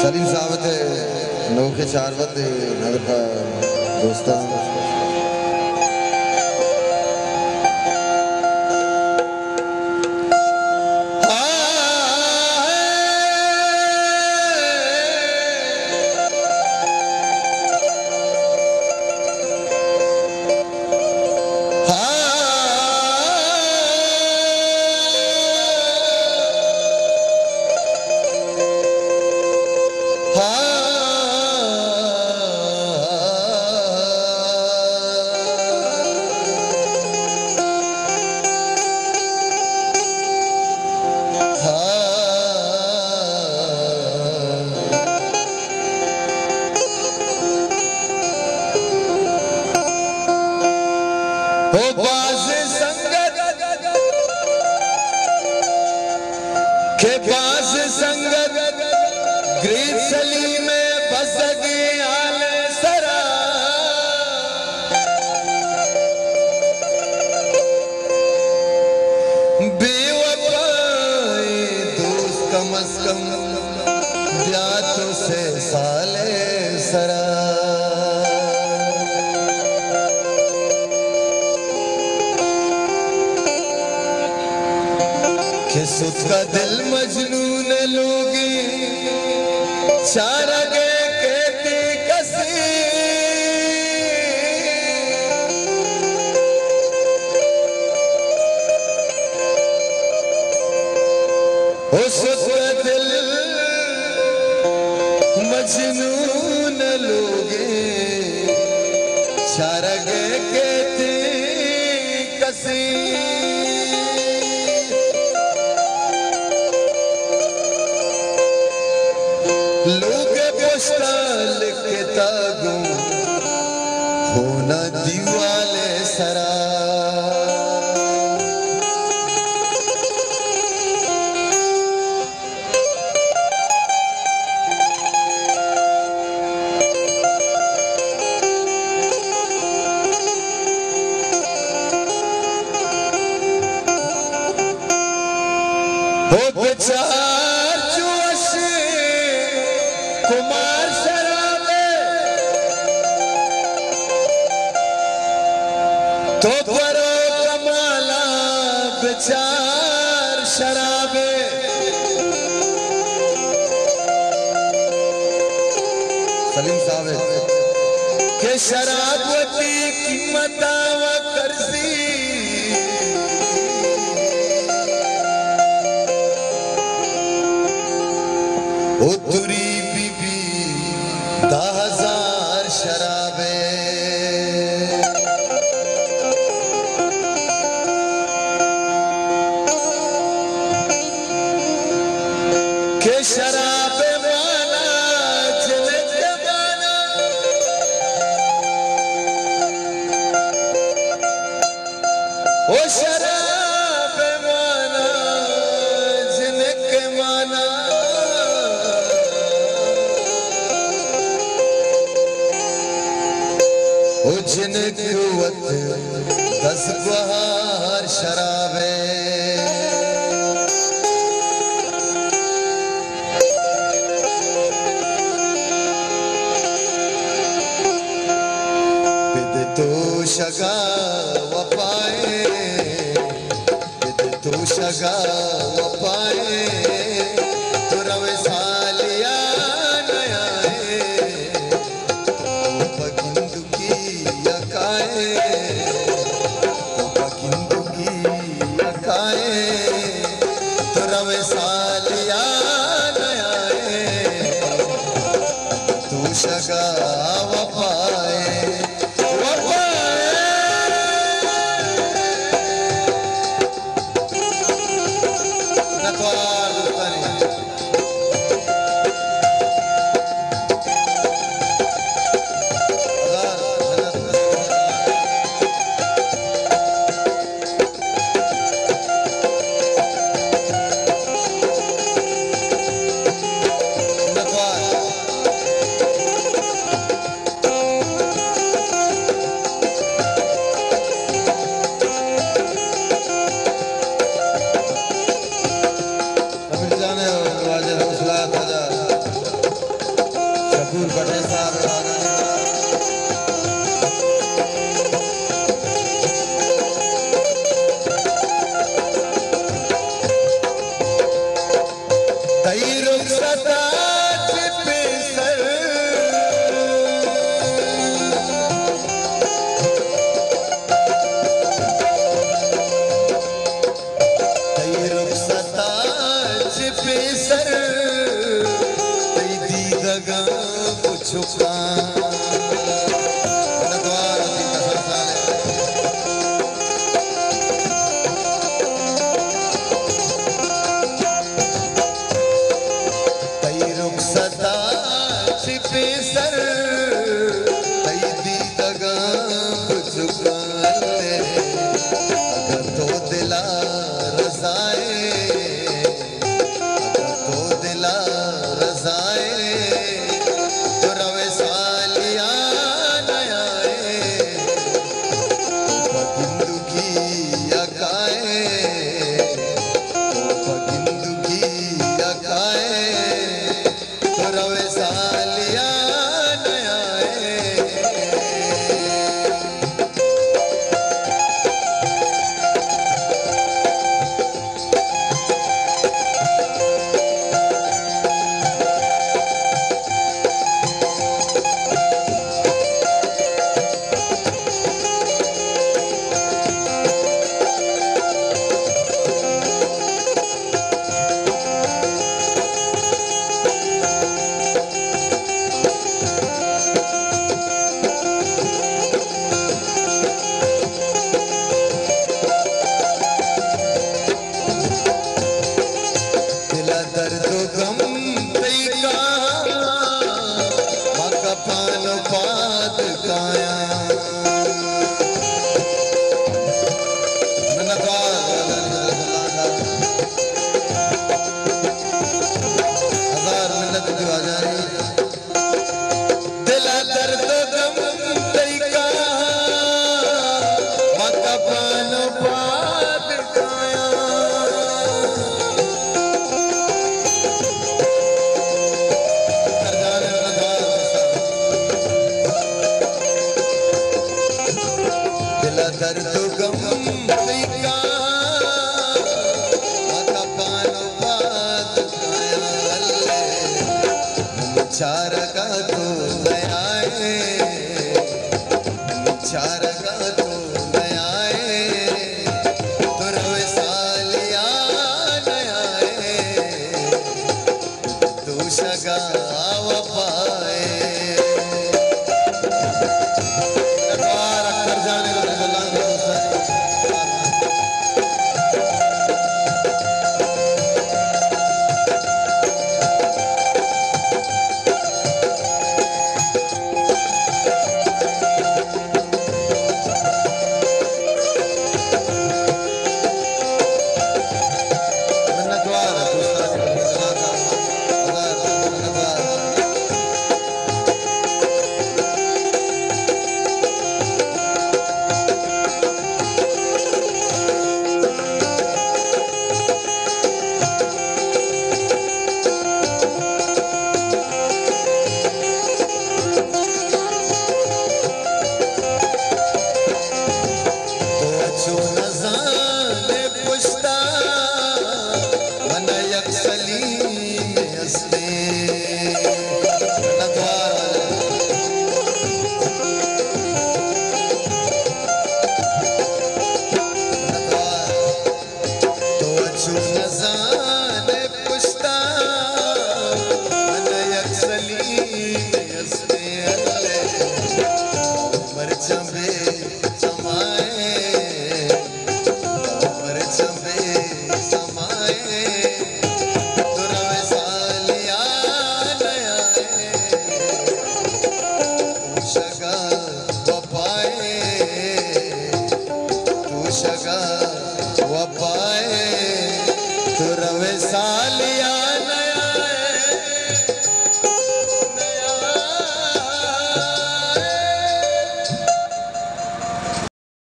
سلیم صاحب تے نوکے چار وت ندر پہ دوستاں۔ او باز سنگت کہ باز سنگت گریت سلیم بزگیں حال سرا۔ بے وفائیں دوست کم از کم بیا تو سے سال سرا۔ کہ ستکا دل مجنون لوگے چارگے کیتے کسے۔ او ستکا دل مجنون لوگے چارگے کیتے کسے۔ لوگ پشتا لکھتا گوں ہونا دیوال سرا۔ او بچار چوش کمار شرابے، تو پرو کمالا بچار شرابے۔ سلیم صاحب۔ کہ شراب وتی قیمتا و کرزی۔ او توری بی بی دہ ہزار شرابے۔ کہ شراب مانا جنک مانا۔ او شراب مانا جنک مانا۔ او جنک وت دزگوہار شرابے۔ پد توشگا وپائے، پد توشگا وپائے، تو روے سالیا نیائے۔ تو پہ گندگی یکائے، تو پہ گندگی یکائے، تو روے سالیا نیائے۔ توشگا وپائے، وپائے۔ نتوار دوستانی۔ ستا چہ پیسر، تئی رخصتا چہ پیسر، تئی دیدگاں پچکاں۔ منتوار، وتی کسان سال ءَ۔ تئی رخصتا چہ پیسر، تئی دیدگاں پچکاں۔ اگاں تو دل ءَ رضا ئے، اگاں تو دل ءَ رضا ئے، تو روئے سالیا نیائے۔ تو پہ گندگی ءَ کائے، تو پہ گندگی ءَ کائے، تو روئے سالیا نیائے۔ دل ءَ درد ءُ غم تئی کاہاں، ما کپان ءُ پاد کایاں۔ منتوار، ہزار منت جو ہزاری۔ دل ءَ درد ءُ غم تئی کاہاں، ما کپان ءُ پاد کایاں۔ دل ءَ درد ءُ غم تئی کاہاں، ما کپان ءُ پاد کایاں۔ چارگا تو نیائے، چارگا تو نیائے، تو روئے سالیا نیائے، تو شگا وفائے۔ تو چو نزانے پشتا من یک سلیم ہستے۔ نتوار۔ نتوار۔ تو چو نزانے پشتا من یک سلیم ہستے۔ مرچاں بے سمائے، مرچاں بے سمائے، تو روئے سالیا نیائے، تو شگا وفائے، تو شگا وفائے، تو روئے سالیا